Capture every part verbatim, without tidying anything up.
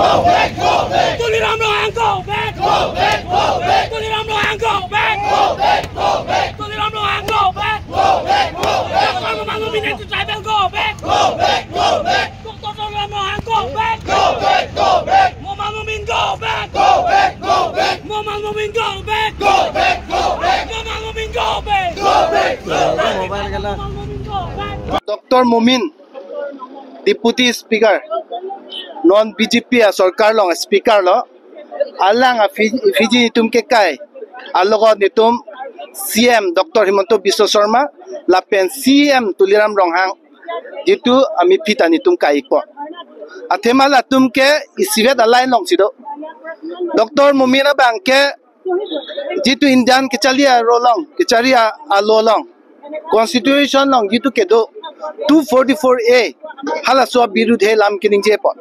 Go back, go back. Tuliram Ronghang, go back. Go back, go back. Tuliram Ronghang, go back. Go back, go back. Tuliram Ronghang, go back. Go back, go back. Doctor Momin Momin, anti-tribal, go back. Go back, go back. Doctor Tuliram Ronghang, go back. Go back, go back. Momin Momin, go back. Go back, go back. Momin Momin, go back. Go back, go back. Momin Momin, go back. Go back, go back. Momin Momin, go back. Doctor Momin, Deputy Speaker, non B J P asorkar along Speaker lo, alang aphi-, aphi netum kekai, alogot netum C M Doctor Himanta Biswa Sarma, lapen C M Tuliram Ronghang, jitu amephi ta netum kai-ikpo. Athema latum ke isivet a-line alongsi do. Doctor Momin abang ke jitu Indian kacharli aro along, kacharli a-, a-law along, Constitution along jitu kedo two forty-four A, halaso abirudhe alam keningjepo.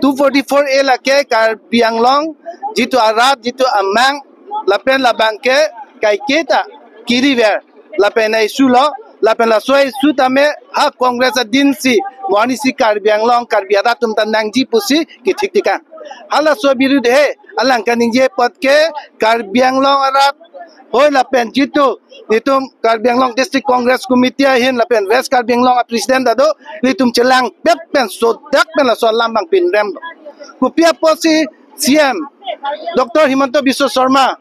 Two forty-four A lake Karbi Anglong jitu arat, jitu amang, lapen labang ke kaiketa kiriver, lapen a-issue lo, lapen laso a-issue tame ha Congress adinsi, mo arnisi Karbi Anglong, Karbi arat atum ta nangji pusi kethik tikang. Halaso abirudhe alang kaningje apot ke Karbi Anglong arat hoi lapen jitu netum Karbi Anglong District Congress Committee ahin lapen West Karbi Anglong a-president ta do, netum chelangpet pen sodak pen laso alam abang pinrem lo. Kopi apotsi C M Doctor Himanta Biswa Sarma,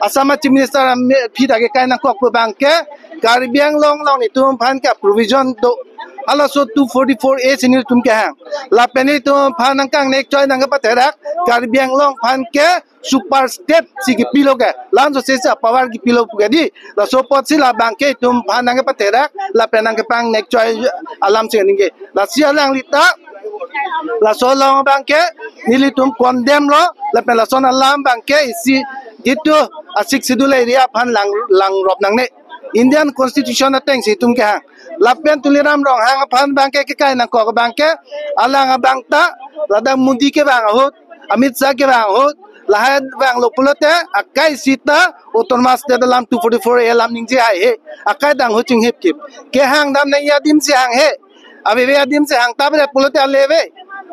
Assam Chief Minister, amephi ta kekai nangkok pu abang ke Karbi Anglong along netum aphan ke provision do. Halaso two forty-four A si netum kehang. Lapen netum aphan nangkangnek choi nangkepatherak, Karbi Anglong aphan ke super state si kepilo ke, la-an sose si power kepilo pu ke dei. Laso apotsi labang ke netum aphan nangkepatherak, lapen nangkepangnek choi alam si ningje. Lasi alanglita, laso along abang ke nelitum condemn lo, lapen lason alam abang ke isi jitu a-Sixth Schedule area aphan lang, langrop nangne. Indian Constitution atengsi netum kehang. Lapen Tuliram Ronghang aphan abang ke kekai nangkok abang ke, alang abang ta ladak Modi kevang ahut, Amit Shah kevang ahut, lahai vanglo pulote akai sita Autonomous State alam two forty-four A alam ningje haihe. Akai dang hu chinghip kip. Kehang dam nangji adim si hanghe. Aveve adim si hang tapret pulote ale ave.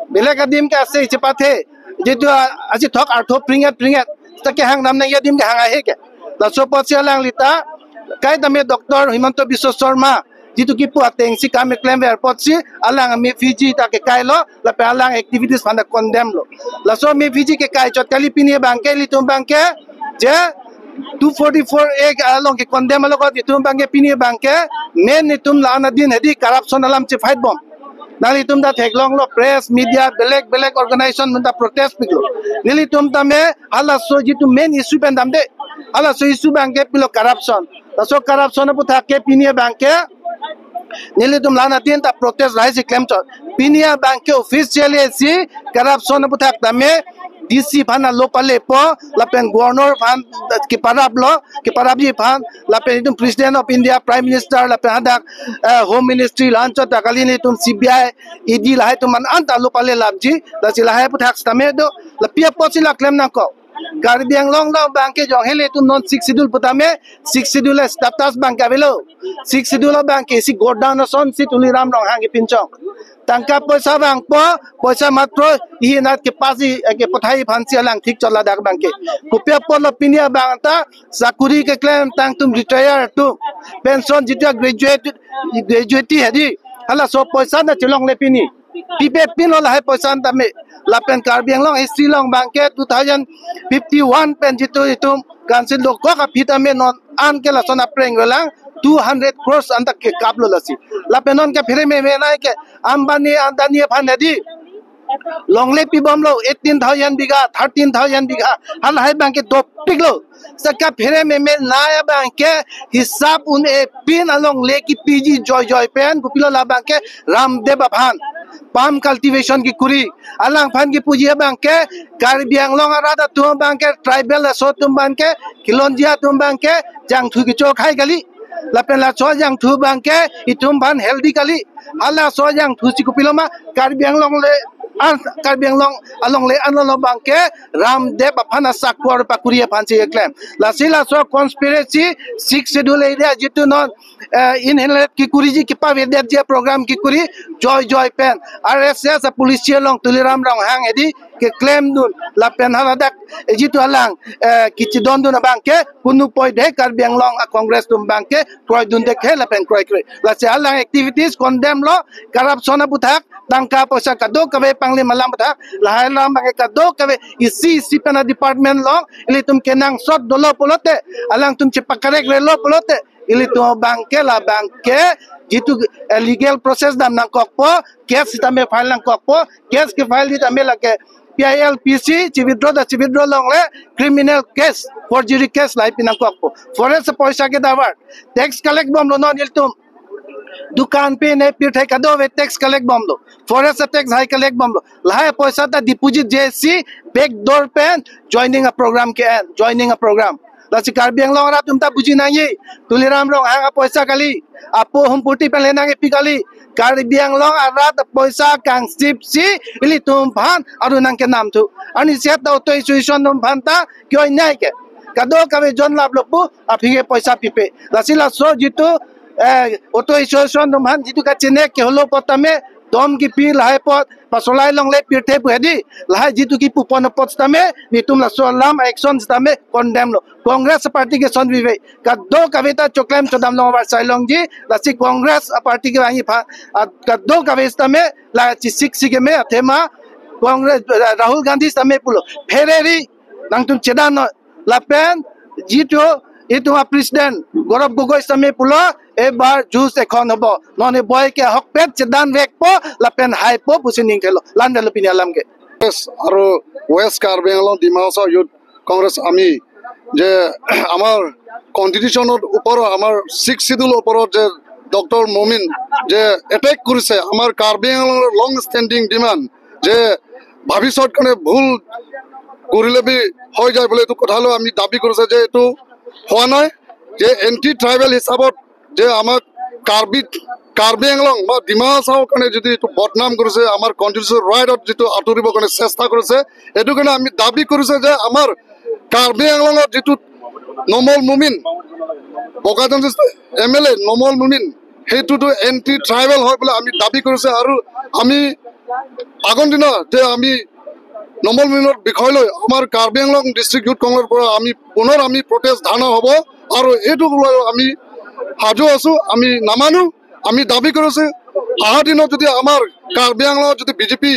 Belek adim ke ase chepathe. Jitu a-, achithok artho pringet pringet, ta kehang dam nangji adim kehang haihe ke. Laso apotsi alanglita, kaita me Doctor Himanta Biswa Sarma jitu kipu atengsi kam keklemver apotsi alang amephi ta kekai lo, lapen alang activities aphan ta condemn lo. Laso amephi kekai chot kali, pini abang ke ilitum abang ke je two forty-four A along ke condemn alogot itum abang ke pini abang ke main itum la-an adin hedi corruption alam chefight bom. Nanglitum ta theklonglo, press, media, belek belek organization atum ta protest piklo. Nelitum tame halaso jitu main issue pen damde. Halaso issue abang ke pilo corruption. Laso corruption aputhak ke pini abang ke nelitum la-an adin ta protest rahi si klemchot. Pini abang ke officially si corruption aputhak tame D C aphan alo palepo, lapen Governor aphan keparaplo, keparapji aphan, lapen itum President of India, Prime Minister, lapen hadak, eh, Home Ministry, la-anchot ta kali nelitum C B I, E D lahai atum an anta alo palelapji, lasi lahai aputhak sitame do, la pi apotsi la klem nangkok. Karbi Anglong along abang ke jong hele itum non Sixth Schedule putame, Sixth Schedule status abang ke avelo. Sixth Schedule abang ke isi godown asonsi Tuliram Ronghang kepinchong. Tangka poisa vangpo, poisa matro, ihinat kepasi, eh, kepathai aphansi alang thik chot ladak abang ke. Kopi apotlo pini abang ta, sakuri keklem tang atum retire atum, pension jitu graduate, gratuity hedi, halaso poisa ta chelongle pini. Pipe pinlo lahai poisa tame. Lapen Karbi Anglong history along abang ke two thousand fifty-one pen jitu itum council dokok aphi tame non an ke lason apreng velang two hundred crores anta kekaplo lasi. Lapen non kaphere meme nai ke Ambani, Adani aphan hedi longle pibomlo, eighteen thousand bigha, thirteen thousand bigha, halahai abang ke dopiklo. Saka phere meme nai abang ke hisap un-e pin alongle kipiji joijoi pen, kopilo la abang ke Ramdev aphan palm cultivation kekuri. Alangphan kepuji abang ke Karbi Anglong arat atum abang ke, tribal aso atum abang ke, Khilonjia atum abang ke jangthu kechokhai kali. Lapen laso jangthu abang ke itum aphan healthy kali. Halaso jangthu si kopilo ma, Karbi Anglong le an, Karbi Anglong alongle anlo abang ke Ramdev aphan asakor pakuri aphansi keklem. Lasi laso conspiracy, Sixth Schedule area jitu non, eh, inherit kekuriji, kepavedetji aprogram kekuri, joijoi pen R S S apolicy along Tuliram Ronghang hedi keklem dun lapen haladak, eh, jitu alang, eh, kachidon dun abang ke, kunu poi de Karbi Anglong a Congress atum abang ke kroidun de ke lapen kroikre. Lasi alang activities condemn lo, corruption aputhak, tangka poisa kadokave panglim alam aputhak, lahai alam abang ke kadokave isi isi pen a department along ilitum kenangsot dolo pulote, alangtum chepakarekre lo pulote, ilitum abang ke labang ke jitu, eh, legal process dam nangkokpo, case sitame file nangkokpo, case ke file sitame lake P I L P C, chi withdraw ta chi withdraw longle, criminal case, forgery case lahai pi nangkokpo. Forest poisa ke davar, tax collect bomlo non ilitum. Dukan pen ne pirthai kadokave tax collect bomlo. Forest tax hai collect bomlo. Lahai poisa ta deposit J C, back door pen joining a program ke-en, joining a program. Lasi Karbi Anglong arat atum ta buji nangji. Tuliram Ronghang a poisa kali, apo humpurti pen le nangkepi kali. Karbi Anglong arat a poisa kangsip si ilitum aphan aru nangkenam thu. Ani siat ta auto association atum aphan ta kyo inai ke. Kadokave jon laplo pu aphi ke poisa pipe. Lasi laso jitu, eh, auto association atum aphan jitu kachenek ke holo apot tame dom kipi lahai apot pasolai longle pirthe pu hedi, lahai jitu kipupon apot sitame, nitum laso alam action sitame condemn lo. Congress party ke son vive. Kadokave ta choklem chodam long avarsai longji, lasi Congress party kevangji aphan, a, kadokave sitame, la chisik si keme athema, Congress, eh, Rahul Gandhi sitame pulo, phereri, nangtum chedan non, lapen jitu itum a president Gaurav Gogoi sitame pulo, ebar juice ekhon hobo. Non e boi ke ahokpet chedan vekpo, lapen haipo pusi ning thelo. Lan dalo pini alam ke. Yes, আৰু West Karbi Anglong Dima Hasao Youth Congress আমি যে আমাৰ কনষ্টিটিউশ্যনৰ ওপৰত, আমাৰ ছিক্স শ্বিডিউলৰ ওপৰত যে ডক্টৰ মমিন যে এটেক কৰিছে, আমাৰ কাৰ্বি আংলঙৰ লং ষ্টেণ্ডিং ডিমাণ্ড যে ভৱিষ্যত কাৰণে ভুল কৰিলে বি হৈ যায় বুলি এইটো কথালৈ আমি দাবী কৰিছে যে এইটো হোৱা নাই, যে এণ্টি ট্ৰাইবেল হিচাপত যে আমাক কাৰ্বি, কাৰ্বি আংলং বা ডিমা হাছাওৰ কাৰণে যদি এইটো বদনাম কৰিছে, আমাৰ কনষ্টিটিউশ্যন ৰাইটত যিটো আঁতৰিবৰ কাৰণে চেষ্টা কৰিছে, এইটো কাৰণে আমি দাবী কৰিছে যে আমাৰ কাৰ্বি আংলঙত যিটো নোমল মমিন, বগাজান এম এল এ নোমল মমিন, সেইটোতো এণ্টি ট্ৰাইবেল হয় বুলি আমি দাবী কৰিছে। আৰু আমি আগৰ দিনা যে আমি নোমল মমিনৰ বিষয় লৈ আমাৰ কাৰ্বি আংলং ডিষ্ট্ৰিক্ট ইউথ কংগ্ৰেছৰ পৰা আমি পুনৰ আমি প্ৰটেষ্ট ধৰ্ণা হ'ব। আৰু এইটো লৈ আমি সাজু আছো, আমি নামানো। আমি দাবী কৰিছো, অহা দিনত যদি আমাৰ কাৰ্বি আংলঙত যদি বিজেপি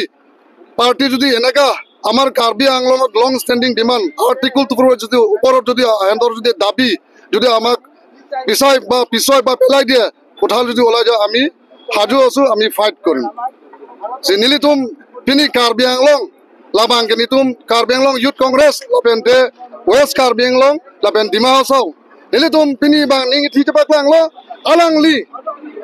পাৰ্টি যদি এনেকা আমাৰ কাৰ্বি আংলঙত long standing demand article two four যদি ওপৰত যদি সিহঁতৰ যদি দাবী যদি আমাক পিছাই বা পিছুৱাই বা পেলাই দিয়ে, কথা যদি ওলাই যায়, আমি সাজু আছো, আমি ফাইট কৰিম। Si nelitum pini Karbi Anglong labang ke nelitum Karbi Anglong Youth Congress lapen te West Karbi Anglong lapen Dima Hasao, nelitum pini bang ning ithi chepaklanglo, alangli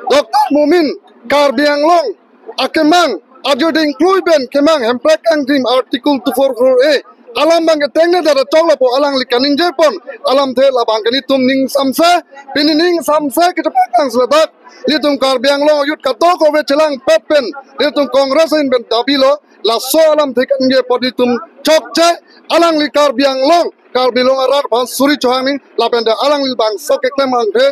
Doctor Momin Karbi Anglong akemang ajo ding klui pen kemang hemprek kangthim article two four four A alam bang ke tengne dada choklo pu alangli kaningje pon alamthe labang ke nelitum ning samse, pini ning samse kechepaklang seladak nelitum Karbi Anglong Youth kadokave chelangpet pen nelitum Congress ahin pen dabi lo, laso alamthe kaningje pon nelitum chokche, alangli Karbi Anglong, Karbi Anglong arat aphan suri chohang ning lapen te alangli bangso keklem angthe,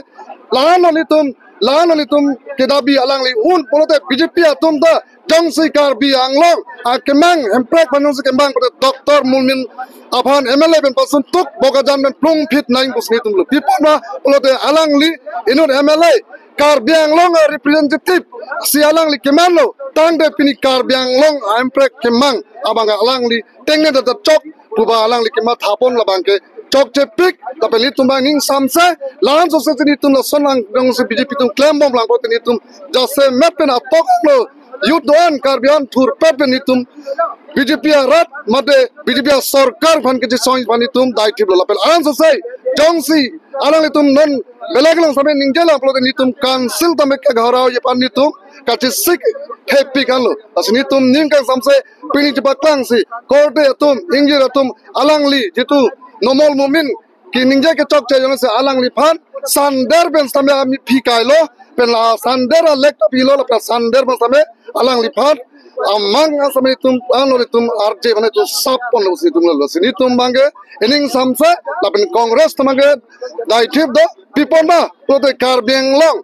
la-an nelitum, la-an nelitum kedabi alangli un pulote BJP atum ta jongsi Karbi Anglong akemang hemprek aphan jongsi kemang pulote Doctor Momin aphan MLA pen pasun tuk Bokajan pen plung phit nang pusi nelitum lo. Pi apot ma pulote alangli inut MLA Karbi Anglong a representative si alangli kemanlo, tangte pini Karbi Anglong a hemprek kemang abang alangli tengne dada chok pu ba alangli kematha pon labang ke chokchepik, lapen nelitum bang ning samse, la-an sose nelitum lason lang jongsi BJP atum klembom lang pulote nelitum jasemet pen atok lo, youth do-an Karbi an thurpet pen nelitum BJP arat mate BJP asorkar aphan kechesong aphan nelitum daithip lo, lapen la-an sose jongsi alanglitum non belek lang same ningje lang pulote nelitum council tame kagharau ye aphan nelitum kachesik thepik anlo. Lasi nelitum ning kangsamse pini chepaklang si korte atum, ingjir atum, alangli jitu Nomol Momin keningje kechokche jongsi alangliphan sander pen same ami phi kailo, pen la sander alek ta pilo, lapen sander pen same alangliphan amang asam nelitum, ano nelitum arje mane tu sap pon lo si nelitum lo. Si nelitum bang ke ining samse lapen Congress atum bang ke daithip do, pi apot ma pulote Karbi Anglong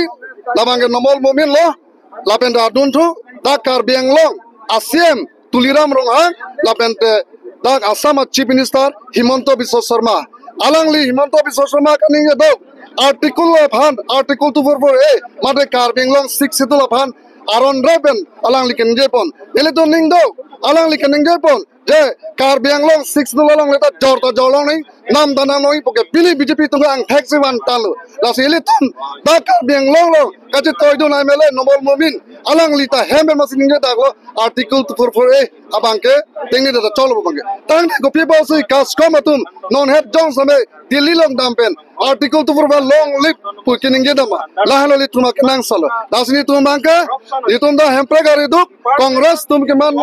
Modi, labang ke Numal Momin lo, lapen ta adunthu, dak Karbi Anglong a C M Tuliram Ronghang, lapen te dak Assam a Chief Minister Himanta Biswa Sarma. Alangli Himanta Biswa Sarma kaningje do, Article aphan, Article two four four A, mate Karbi Anglong Sixth Schedule aphan aron re pen alangli kaningje pon. Ilitum ning do, alangli kaningje pon je Karbi Anglong Sixth Schedule along le ta jor ta jor long ning, nam ta nam long ning pu ke pini B J P atum angthek si van talo. Lasi ilitum dak Karbi Anglong along kachetoidun M L A Numal Momin, alangli ta hem pen masi ningje dak lo, Article two four four A abang ke tengne ta cholo abang ke. Tangte kopi apotsi CASCOM atum non het jong same Delhi along dam pen Article two four four A long live pu kaningje dam ma, lahenlo ilitum akenangsot lo. Lasi nelitum abang ke, nelitum ta Hemprek ariduk, Congress atum keman,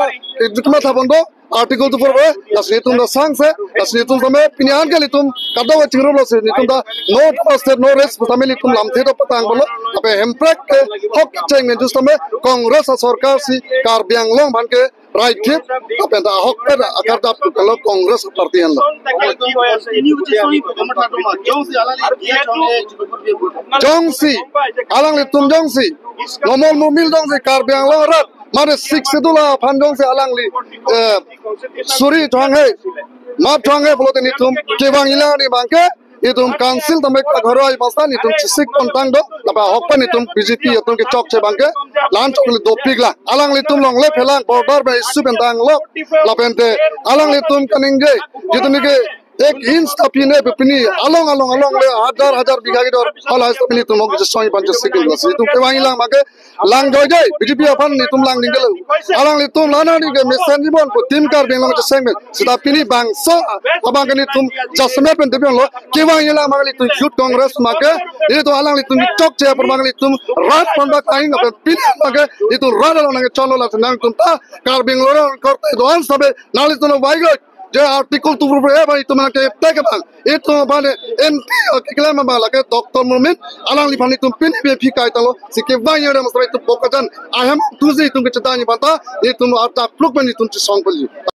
kematha pon do Article two four four A, lasi nelitum ta sangse, lasi nelitum tame pini an ke nelitum kadokave chingrum lo si nelitum ta no to state no rest tame nelitum lamthe to patang pon lo, ape Hemprek ke hok cheng ne jus tame Congress a sorkar si Karbi Anglong aphan ke raithip, ape ta hok pe akar dap lo Congress party an lo. Jongsi, alanglitum jongsi, Numal Momin jongsi Karbi Anglong arat, mane Sixth Schedule aphan jongsi alangli, eh, suri thang he, map thang he pulote nelitum kevang ilang ni abang ke, itum council tame kaghoro ai masa nelitum chesik pontang do, lapen ahok pen nelitum B J P atum kechokche abang ke, lan chok le dopik lang, alanglitum longle phelang border pen issue pen dang lo, lapen te alanglitum kaningje, jitu neke ek inch ta pine pe pini along along along le hajar hajar bigha kidor hala isi pini tum hok je song ipan je sikil la si tum kevang ilang abang ke lang joijoi B J P aphan nelitum lang ding ke lo. Alanglitum lana ni ke mesen jibon pu Team Karbi Anglong je seng men. Seta pini bangso abang ke nelitum jasemet pen tepion lo. Kevang ilang abang ke nelitum Youth Congress abang ke nelitum alanglitum chokche apor abang ke nelitum rat pon bak aing abang pini abang ke nelitum rat along nangcholo la nangtum ta Karbi Anglong korte do-an sabe nanglitum lo vaigoi. Je Article two four four A abang itum nang ke tek abang, itum abang ne anti keklem abang lake Doctor Momin, alangliphan itum pini be phi kai tanglo, si kevang ilang mas itum Bokajan ahem tuzi itum kechedang abang ta itum arta pluk pen itum chesong peli.